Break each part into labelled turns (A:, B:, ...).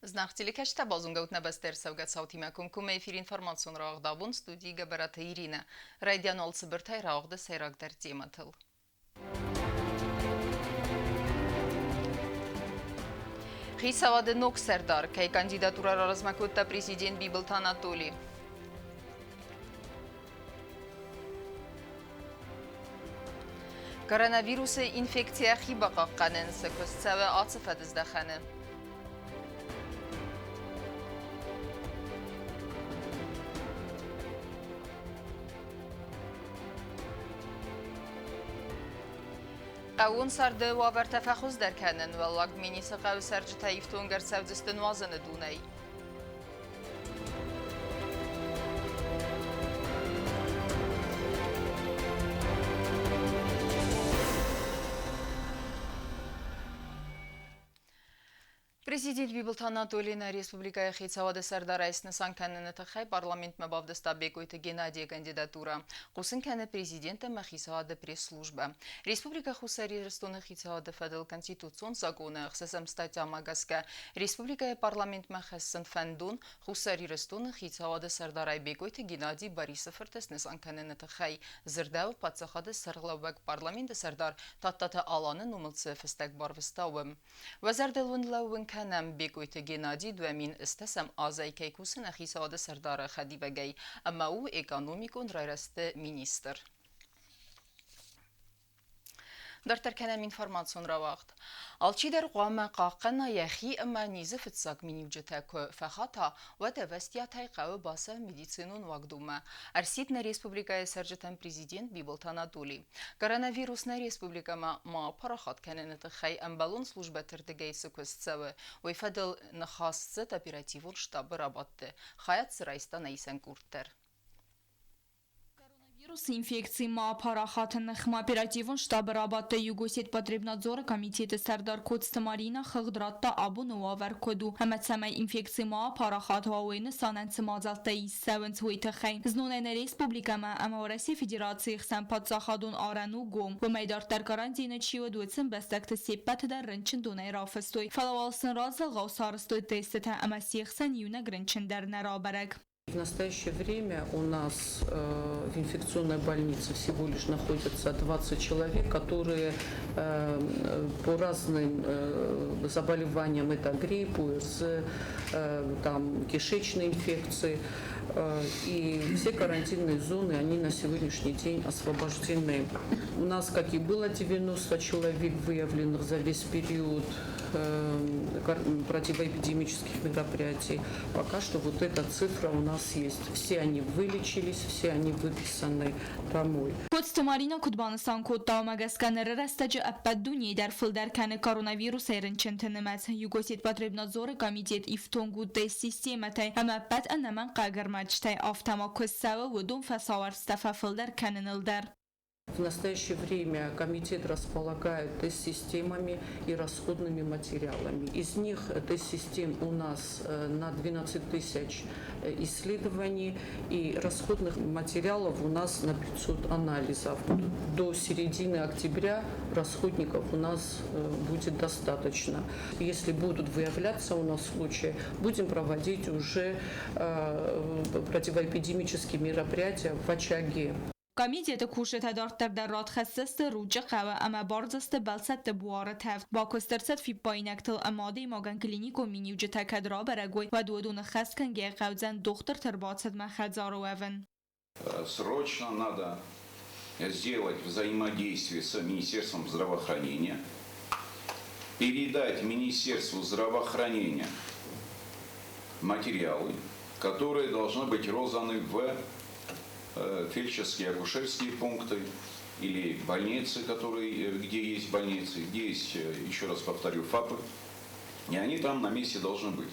A: Зынаргъ телекӕсджытӕ, базонгӕут нӕ бӕстӕ ӕрцӕугӕ цаутимӕ комкоммӕ эфир информацион рауагъд абон студийы Гӕбӕраты Иринӕ. Райдиан уал цыбыртӕй рауагъды сӕйрагдӕр темӕтыл. Хицауады ног сӕрдар кӕй кандидатурӕ раразмӕ кодта президент Бибылты Анатолий. Коронавирусы инфекцийӕ хи бахъахъхъӕнын цы куыст цӕуы ацы фӕдыздӕхӕны? Хъӕууон царды уавӕртӕ фӕхуыздӕр кӕнын Уӕллаг Дменисы хъӕуы цӕрджытӕ ифтонг ӕрцӕудзысты нуазыны донӕй. Президент Бибылты Анатолий нӕ республикӕйы хицауады сӕрдарӕй снысан кӕныны тыххӕй парламентмӕ бавдыста Бекъойты Геннадийы кандидатурӕ, хъусын кӕны президент ӕмӕ хицауады пресс-службӕ. Республикӕ Хуссар Ирыстоны хицауады фӕдыл Конституцион законы ӕхсӕзӕм статьямӕ гӕсгӕ республикӕйы парламентмӕ хӕссын фӕндон Хуссар Ирыстоны хицауады сӕрдарӕй Бекъойты Геннадий Борисы фырты снысан кӕныны тыххӕй, дзырдӕуы паддзахады сӕргълӕууӕг парламенты сӕрдар Тадтаты Аланы номыл цы фыстӕг барвыста, уым. Уӕ зӕрдыл уын лӕууын кӕнӕм, Бекъойты Геннадий 2008 азӕй кӕй кусы нӕ хицауады сӕрдары хӕдивӕгӕй ӕмӕ у экономикон райрӕзты министр. Дарддӕр кӕнӕм информацион рауагъд. Алчидӕр хъуамӕ хъахъхъӕна йӕхи ӕмӕ низы фыццаг миниуджытӕ куы фӕхата, уӕд ӕвӕстиатӕй хъӕуы бацӕуын медицинон уагдонмӕ. Ӕрсидт нӕ республикӕйы цӕрджытӕм президент Бибылты Анатолий. Коронавирус нӕ республикӕмӕ ма апарахат кӕныны тыххӕй ӕмбӕлон службӕты рдыгӕй цы куыст цӕуы, уый фӕдыл ныхас цыд оперативон штабы рабадты. Хайад дзы райста нӕ исӕн къорд дӕр.
B: Коронавирусы инфекци ма апарахаты ныхмӕ оперативон штабы рабадты Югосетпотребнадзоры комитеты сӕрдар Коцты Марина хыгъд радта абоны уавӕр куыд у ӕмӕ цӕмӕй инфекци ма апарахат уа, уый нысанӕн цы мадзӕлттӕ ис цӕуынц, уый тыххӕй. Знонӕй нӕ республикӕмӕ ӕмӕ Уӕрӕсейы Федерацийы хсӕн паддзахадон арӕн у гом. Уымӕй дарддӕр карантины чи уыд, уыцы ӕмбӕстӕгты се ппӕты дӕр рынчындонӕй рафыстой. Фӕлӕ уал сын развӕлгъау сарӕзтой тестытӕ ӕмӕ се хсӕн иунӕг рынчын дӕр нӕ рабӕрӕг.
C: В настоящее время у нас в инфекционной больнице всего лишь находится 20 человек, которые по разным заболеваниям, это грипп, ОРЗ, там, кишечные инфекции, и все карантинные зоны, они на сегодняшний день освобождены. У нас, как и было 90 человек выявленных за весь период противоэпидемических мероприятий, пока что вот эта цифра у нас есть. Все они вылечились, все они выписаны домой.
B: Коцты Марина куыд банысан кодта, уымӕ гӕсгӕ ныры рӕстӕджы ӕппӕт дунейы дӕр фылдӕр кӕны коронавирусӕй рынчынты нымӕц. Югосетпотребнадзоры комитет ифтонг у тест-системӕтӕй ӕмӕ ӕппӕт ӕнӕмӕнгхъӕугӕ ӕрмӕджытӕй, афтӕ ма куы цӕуы, уыдон фӕсауӕрцтӕ фӕфылдӕр кӕныныл дӕр.
C: В настоящее время комитет располагает тест-системами и расходными материалами. Из них тест-систем у нас на 12 тысяч исследований и расходных материалов у нас на 500 анализов. До середины октября расходников у нас будет достаточно. Если будут выявляться у нас случаи, будем проводить уже противоэпидемические мероприятия в очаге.
B: Комитеты кусджытӕ дарддӕр дӕр радхӕсдзысты Ручъы хъӕуы ӕмӕ бардзысты бӕлцӕтты буары тӕвд. Бакуыст ӕрцыд фиппаинӕгтыл ӕмӕ адӕймагӕн клиникон миниуджытӕ кӕд рабӕрӕг уой, уӕд уыдоны хӕс кӕнгӕйӕ хъӕудзӕн дохтырты ӕрбацыдмӕ хӕдзары уӕвын.
D: Срочно надо сделать взаимодействие с Министерством здравоохранения, передать Министерству здравоохранения материалы, которые должны быть розданы в фельдшерские, акушерские пункты или больницы, которые, где есть больницы, где есть, еще раз повторю, ФАПы, и они там на месте должны быть.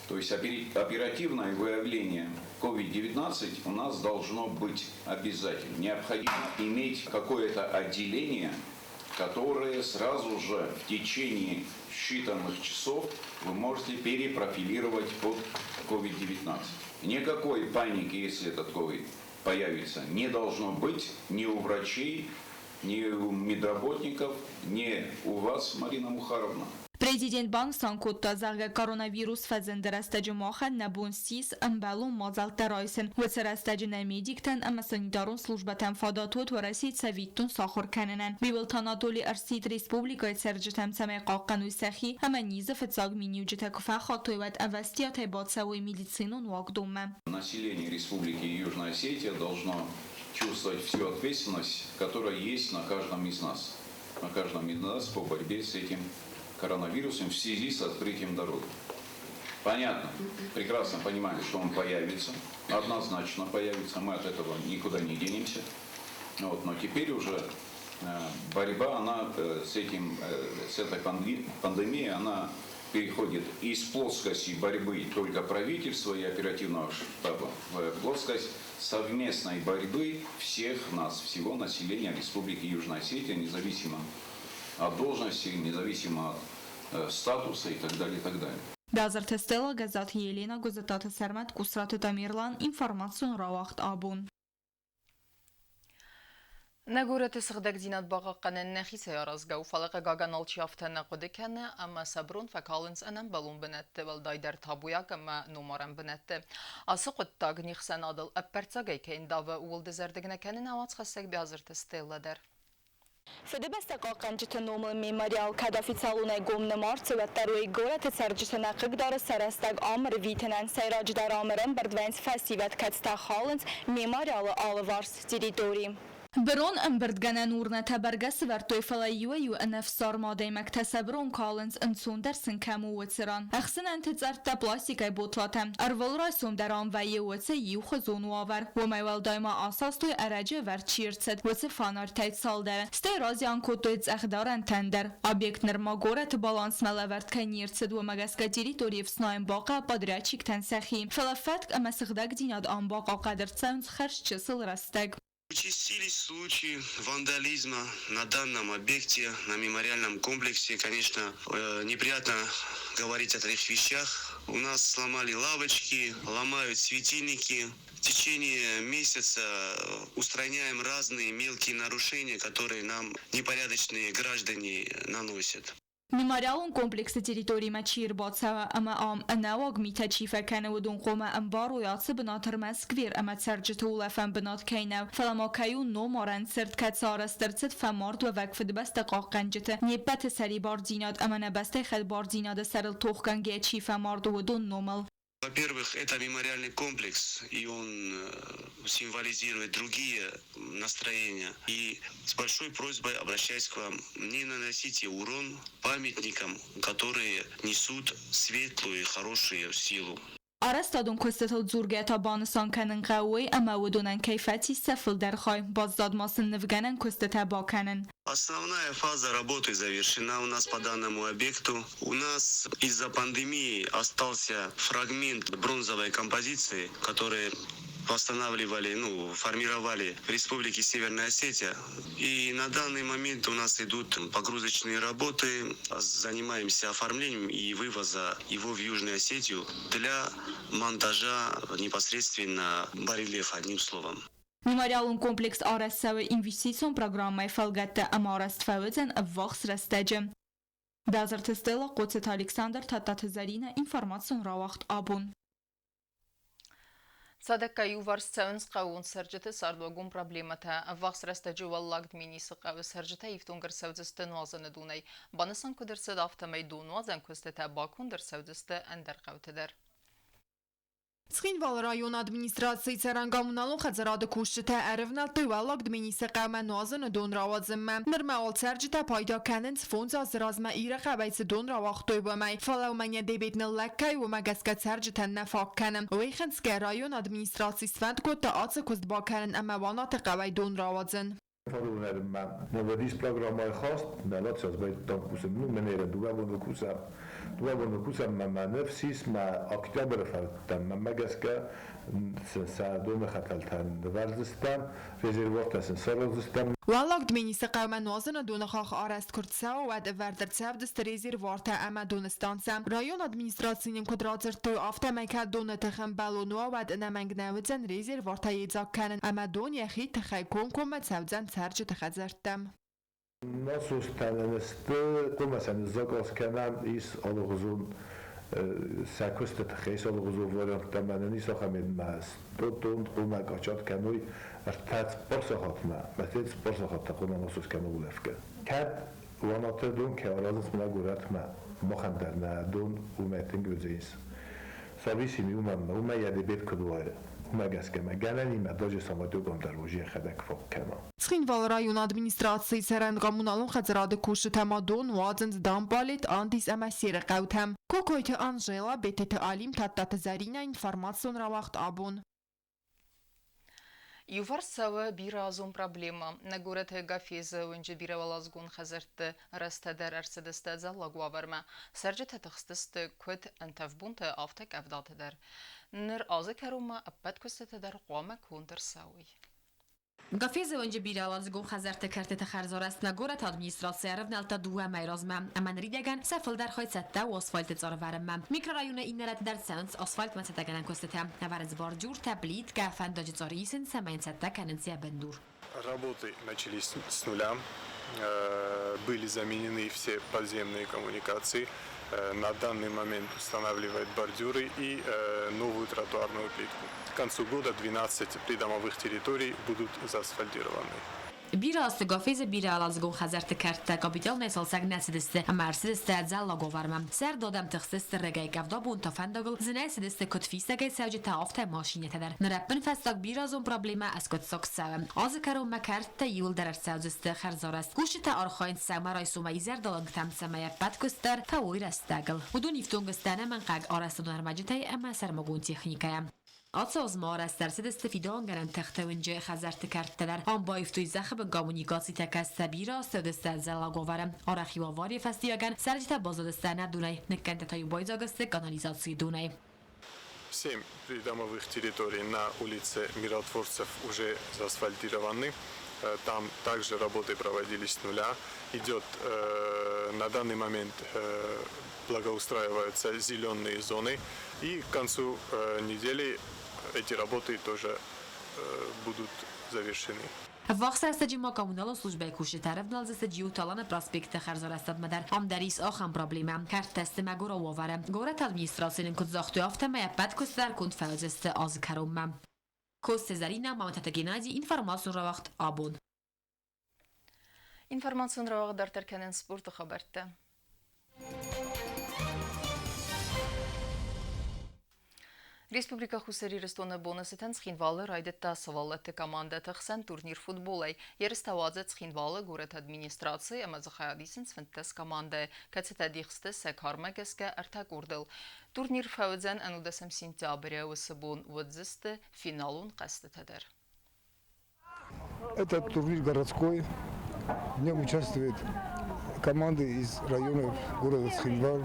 D: То есть оперативное выявление COVID-19 у нас должно быть обязательно. Необходимо иметь какое-то отделение, которое сразу же в течение считанных часов вы можете перепрофилировать под COVID-19. Никакой паники, если этот COVID появится, не должно быть ни у врачей, ни у медработников, ни у вас, Марина Мухаровна.
B: Президент банысан кодта, зӕгъгӕ, коронавирус фӕзынды рӕстӕджы махӕн нӕ бон ссис ӕмбӕлон мадзӕлттӕ райсын. Уыцы рӕстӕджы нӕ медиктӕн ӕмӕ санитарон службӕтӕн фадат уыд Уӕрӕсейы цӕвиттон сахуыр кӕнынӕн. Бибылты Анатоли ӕрсидт республикӕйы цӕрджытӕм, цӕмӕй хъахъхъӕной сӕхи ӕмӕ низы фыццаг миниуджытӕ куы фӕхатой, уӕд ӕвӕстиатӕй бацӕуой медицинон уагдонмӕ.
D: Население Республики Южная Осетия должно чувствовать всю ответственность, которая есть на каждом из нас. На каждом из нас по борьбе с этим коронавирусом в связи с открытием дорог. Понятно, прекрасно понимаем, что он появится, однозначно появится, мы от этого никуда не денемся. Вот, но теперь уже борьба, она с этой пандемией, она переходит из плоскости борьбы только правительства и оперативного штаба в плоскость совместной борьбы всех нас, всего населения Республики Южная Осетия, независимо от должности, независимо от статуса и так далее, и так далее.
B: Бязырты Стелла, Гӕззаты Елена, Гуызыттаты Сӕрмӕт, Къусраты Тамерлан, информацион рауагъд Абон.
A: Нӕ горӕты сыгъдӕгдзинад бахъахъхъӕнӕн нӕхицӕй аразгӕ у, фӕлӕ хъыгагӕн алчи афтӕ нӕ хъуыды кӕны ӕмӕ сӕ брон фӕкалынц ӕнӕмбӕлон бынӕтты, уӕлдайдӕр табуйаг ӕмӕ номарӕн бынӕтты. Ацы хъуыддаг не хсӕнадыл ӕппӕрццагӕй кӕй ндавы, ууыл дызӕрдыг нӕ кӕны нӕ уацхӕссӕг Биазырты Стеллӕ дӕр.
B: Фыдыбӕстӕ хъахъхъӕнджыты номыл мемориал кӕд официалонӕй гом нӕма ӕрцыд, уӕддӕр уый горӕты цӕрджыты нӕ хъыгдары сӕ рӕстӕг ам ӕрвитынӕн. Сӕйраджыдӕр ам ӕрӕмбырд вӕййынц фӕсивӕд, кӕцытӕ халынц мемориалы алыварс территори. Бырон ӕмбырдгӕнӕн урнӕтӕ бӕргӕ сывӕрдтой, фӕлӕ иуӕй-иу ӕнӕфсарм адӕймӕгтӕ сӕ бырон калынц, ӕнцондӕр сын кӕм у, уыцы ран. Ӕхсынӕнты цъӕрттӕ, пластикӕй ботлатӕ. Ӕрвылрайсом дӕр ам вӕййы уыцы иухуызон уавӕр. Уымӕй уӕлдай ма асастой, ӕрӕджы ӕвӕрд чи ӕрцыд, уыцы фанартӕй цалдӕр. Стӕй разиан кодтой цъӕхдарӕнтӕн дӕр. Объект нырма горӕты балансмӕ лӕвӕрд кӕй не рцыд, уымӕ гӕсгӕ территорийы ӕфснайын бахъӕуы подрядчиктӕн сӕхи. Фӕлӕ фӕтк ӕмӕ сыгъдӕгдзинад ам бахъахъхъӕд ӕрцӕуынц хӕрз чысыл рӕстӕг.
E: Участились случаи вандализма на данном объекте, на мемориальном комплексе. Конечно, неприятно говорить о таких вещах. У нас сломали лавочки, ломают светильники. В течение месяца устраняем разные мелкие нарушения, которые нам непорядочные граждане наносят.
B: Мемориалон комплексы территоримӕ чи ӕрбацӕуа ӕмӕ ам ӕнӕуаг митӕ чи фӕкӕны, уыдон хъуамӕ ӕмбарой, ацы бынат ӕрмӕст сквер ӕмӕ цӕрджыты улӕфӕн бынат кӕй нӕу, фӕлӕ ма кӕй у номарӕн цырт, кӕцы арӕзт ӕрцыд фӕмардуӕвӕг Фыдыбӕстӕ хъахъхъӕнджыты, не ппӕты сӕрибардзинад ӕмӕ нӕ бӕстӕйы хӕдбардзинады сӕрыл тохгӕнгӕйӕ чи фӕмард, уыдон номыл.
E: Во-первых, это мемориальный комплекс, и он символизирует другие настроения. И с большой просьбой обращаюсь к вам, не наносите урон памятникам, которые несут светлую и хорошую силу.
B: Арӕзтадон куыстытыл дзургӕ та банысан кӕнын хъӕуы уый, ӕмӕ уыдонӕн кӕй фӕцис сӕ фылдӕр хай, баззад ма сын нывгӕнӕн куыстытӕ бакӕнын.
E: Основная фаза работы завершена у нас по данному объекту. У нас из-за пандемии остался фрагмент бронзовой композиции, который восстанавливали, ну, формировали в Республике Северная Осетия. И на данный момент у нас идут погрузочные работы, занимаемся оформлением и вывоза его в Южную Осетию для монтажа непосредственно барельефа, одним словом.
B: Мемориалон комплекс арӕзт цӕуы инвестицион программӕйы фӕлгӕтты ӕмӕ арӕзт фӕуыдзӕн ӕввахс рӕстӕджы. Бязырты Стелла, Хъоцыты Александр, Тадтаты Зӕринӕ, информацион рауагъд Абон.
A: Цадӕггай иуварс цӕуынц хъӕууон цӕрджыты цардуагон проблемӕтӕ. Ӕввахс рӕстӕджы Уӕллаг Дменисы хъӕуы цӕрджытӕ ифтонг ӕрцӕудзысты нуазыны донӕй. Банысан куыд ӕрцыд, афтӕмӕй донуадзӕн куыстытӕ баконд ӕрцӕудзысты ӕндӕр хъӕуты дӕр.
F: Цхинвалы районы администрацийы цӕрӕн-коммуналон хӕдзарады кусджытӕ ӕрӕвнӕлдтой Уӕллаг Дменисы хъӕумӕ нуазыны дон рауадзынмӕ. Нырмӕ уал цӕрджытӕ пайда кӕнынц фондз азы размӕ Ирыхъӕуӕй цы дон рауагътой, уымӕй. Фӕлӕ уымӕн йӕ дебет ныллӕг кӕй, уымӕ гӕсгӕ цӕрджытӕн нӕ фаг кӕны. Уый хынцгӕ районы администраци сфӕнд кодта ацы куыст бакӕнын ӕмӕ Уанаты хъӕуӕй дон рауадзын.
G: Нывӕдис программӕй хаст, нӕ лацас байдтам кусӕм, ну, мӕнӕ дыууӕ боны кусӕм. Дыууӕ боны кусӕм, мӕ мӕ ныфс ис, мӕ октябры фӕрдтӕм, мӕнмӕ гӕсгӕ сӕ доны хӕтӕлтӕ нывӕрдзыстӕм, резервуартӕ сын сараздзыстӕм.
F: Уӕллаг Дменисы хъӕумӕ нуазыны доны хахх арӕзт куы рцӕуа, уӕд ӕвӕрд ӕрцӕудзысты резервуартӕ ӕмӕ доны станцӕ. Районы администрацийы нын куыд радзырдтой, афтӕмӕй кӕд доны тых ӕмбӕлон уа, уӕд ӕнӕмӕнг нӕ уыдзӕн резервуартӕ йедзаг кӕнын ӕмӕ дон йӕхи тыххӕй комкоммӕ цӕудзӕн цӕрджыты хӕдзӕрттӕм.
G: Насостӕ нын сты, хъуамӕ сӕ ныззакъаз кӕнӕм, ис алыгъуызон сӕ куысты тыххӕй ис алыгъуызон варианттӕ, мӕнӕн ис ахӕм ӕмӕ стотон хъуамӕ качат кӕной 3-4 сахатмӕ, мӕ 4 сахаттӕ хъуамӕ насос кӕной улӕфгӕ. Кӕд Уанаты дон кӕй аразынц мӕнӕ горӕтмӕ, махӕн дӕр нӕ дон уымӕй тынг уыдзӕнис. Сабисими уымӕн уымӕй йӕ дебет куыд уайы, уымӕ гӕсгӕ мӕ гӕнӕнимӕ даджы самадёгам дӕр уыз йӕхӕдӕг фаг кӕна.
F: Цхинвалы районы администрацийы цӕрӕн-коммуналон хӕдзарады кусджытӕ ма дон уадзынц Дампъалет, Андис ӕмӕ Серы хъӕутӕм. Кокойты Анжела, Бететы Алим, Тадтаты Зӕринӕ, информацион рауагъд абон.
A: Иуварс цӕуы бирӕазон проблемӕ. Нӕ горӕты Гафезы уынджы бирӕуӕладзыгон хӕдзӕртты рӕзтӕ дӕр ӕрцыдысты ӕдзӕллаг уавӕрмӕ. Цӕрджытӕ тыхстысты куыд ӕнтӕф бонты, афтӕ къӕвдаты дӕр. Ныр азы кӕронмӕ ӕппӕт куыстытӕ дӕр хъуамӕ конд ӕрцӕуой.
H: Гафезы уынджы бирӕуӕладзыгон хӕдзӕртты кӕртыты хӕрзарӕзт нӕ горӕты администраци ӕрӕвнӕлдта 2 мӕйы размӕ, ӕмӕ ныридӕгӕн сӕ фылдӕр хай цӕттӕ у асфальты цъарвӕрынмӕ. Микрорайоны иннӕ рӕтты дӕр цӕуынц асфальтмӕ цӕттӕгӕнӕн куыстытӕ. Ӕвӕрынц бордюртӕ, плиткӕ, фӕндаджы цъар исынц ӕмӕ йын цӕттӕ кӕнынц йӕ бындур.
I: Работы начались с нуля. Были заменены все подземные коммуникации. На данный момент устанавливают бордюры и новую тротуарную плитку. К концу года 12 придомовых территорий будут заасфальтированы.
H: Бирӕ азты Гафезы бирӕуӕладзыгон хӕдзӕртты кӕрттӕ капиталонӕй цалцӕг нӕ цыдысты ӕмӕ ӕрцыдысты ӕдзӕллаг уавӕрмӕ. Сӕрды адӕм тыхстысты рагӕй, къӕвда бон та фӕндагыл зынӕй цыдысты куыд фистӕгӕй цӕуджытӕ, афтӕ машинӕтӕ дӕр. Ныр ӕппынфӕстаг бирӕазон проблемӕ ӕскъуыддзаг цӕуы. Азы кӕронмӕ кӕрттӕ иууылдӕр ӕрцӕудзысты хӕрзарӕзт. Кусджытӕ архайынц сӕумӕрайсомӕй изӕрдалынгтӕм, цӕмӕй ӕппӕт куыст дӕр фӕуой рӕстӕгыл. Уыдон ифтонг сты ӕнӕмӕнгхъӕуӕг арӕзтадон ӕрмӕджытӕй ӕмӕ сӕрмагонд техникӕйӕ. Ацы аз ма арӕзт ӕрцыдысты фидауынгӕнӕн тыхты уынджы хӕдзӕртты кӕрттӕ дӕр. Ам баивтой зӕххы бын коммуникацитӕ, кӕцытӕ бирӕ ацыдысты ӕдзӕллаг уавӕры. Арӕх-иу аварийы фӕстиуӕгӕн цӕрджытӕ баззадысты ӕнӕ донӕй, ныккӕндтӕ та-иу байдзаг сты канализацийы донӕй.
I: 7 придомовых территорий на улице Миротворцев уже заасфальтированы. Там также работы проводились с нуля. Идет на данный момент благоустраиваются зеленые зоны. И к концу недели эти работы тоже будут завершены.
H: Ӕввахс рӕстӕджы ма коммуналон службӕйы кусджытӕ ӕрӕвналдзысты Джиоты-Аланы проспекты хӕрзарӕзтадмӕ дӕр. Ам дӕр ис ахӕм проблемӕ. Кӕрттӕ сты мӕгуырау уавӕры. Горӕты администрацийы нын куыд загътой, афтӕмӕй ӕппӕт куыст дӕр конд фӕуыдзысты азы кӕронмӕ. Коцты Зӕринӕ, Мамытаты Геннадий, информацион рауагъд абон.
A: Информацион рауагъд дарддӕр кӕнынц спорты хабӕрттӕ. Республикӕ Хуссар Ирыстоны боны цытӕн Цхинвалы райдыдта сывӕллӕтты командӕты хсӕн турнир футболӕй. Ерыстӕ уадзы Цхинвалы горӕты администраци ӕмӕ дзы хайад исынц 15 командӕйы, кӕцытӕ дих сты сӕ кармӕ гӕсгӕ ӕртӕ къордыл. Турнир фӕуыдзӕн 11 сентябры, уыцы бон уыдзысты финалон хъӕзтытӕ дӕр.
J: Этот турнир городской. В нем участвуют команды из районов города Цхинвал.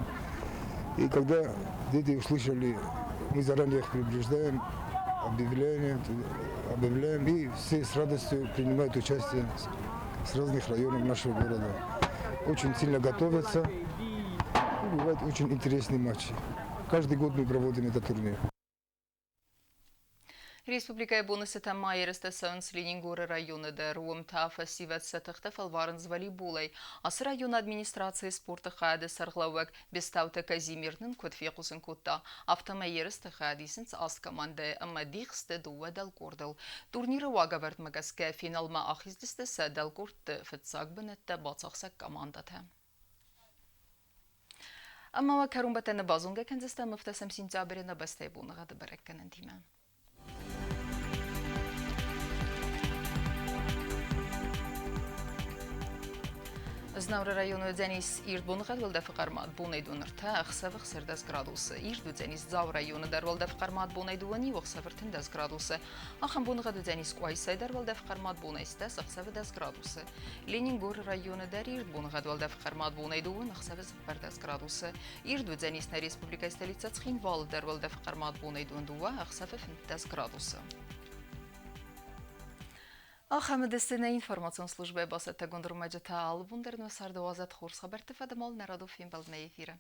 J: И когда дети услышали, мы заранее их предупреждаем, объявляем, и все с радостью принимают участие с разных районов нашего города. Очень сильно готовятся, и бывают очень интересные матчи. Каждый год мы проводим этот турнир.
A: Республикӕйы боны цытӕн ма ерыстӕ цӕуынц Ленингоры районы дӕр. Уым та фӕсивӕд сӕ тыхтӕ фӕлварынц волейболӕй. Ацы районы администрацийы спорты хайады сӕргълӕууӕг Бестауты Казимир нын куыд фехъусын кодта, афтӕмӕй ерысты хайад исынц аст командӕйы ӕмӕ дих сты дыууӕ дӕлкъордыл. Турниры уагӕвӕрдмӕ гӕсгӕ финалмӕ ахиздзысты сӕ дӕлкъордты фыццаг бынӕттӕ бацахсӕг командӕтӕ. Ӕмӕ уӕ кӕронбӕттӕны базонгӕ кӕндзыстӕм 15 сентябры нӕ бӕстӕйы боныгъӕды бӕрӕггӕнӕнтимӕ. Знауыры районы уыдзӕнис ирд боныгъӕд, уӕлдӕфы хъӕрмад бонӕй 2-3, ӕхсӕвы 16 градусы. Ирд уыдзӕнис Дзауы районы дӕр, уӕлдӕфы хъӕрмад бонӕй 2-иу, ӕхсӕвы 13 градусы. Ахӕм боныгъӕд уыдзӕнис Къуайсайы дӕр, уӕлдӕфы хъӕрмад бонӕй 10, ӕхсӕвы 10 градусы. Ленингоры районы дӕр ирд боныгъӕд, уӕлдӕфы хъӕрмад бонӕй 2, ӕхсӕвы 14 градусы. Ирд уыдзӕнис нӕ республикӕйы столицӕ Цхинвалы дӕр, уӕлдӕфы хъӕрмад бонӕй 2-2, ӕхсӕвы 15 градусы. Ахӕм уыдысты нӕ информацион службӕйы бацӕттӕгонд ӕрмӕджытӕ. Алы бон дӕр нӕ царды уадзӕд хорз хабӕртты фӕдыл нӕ радон фембӕлд нӕ эфиры.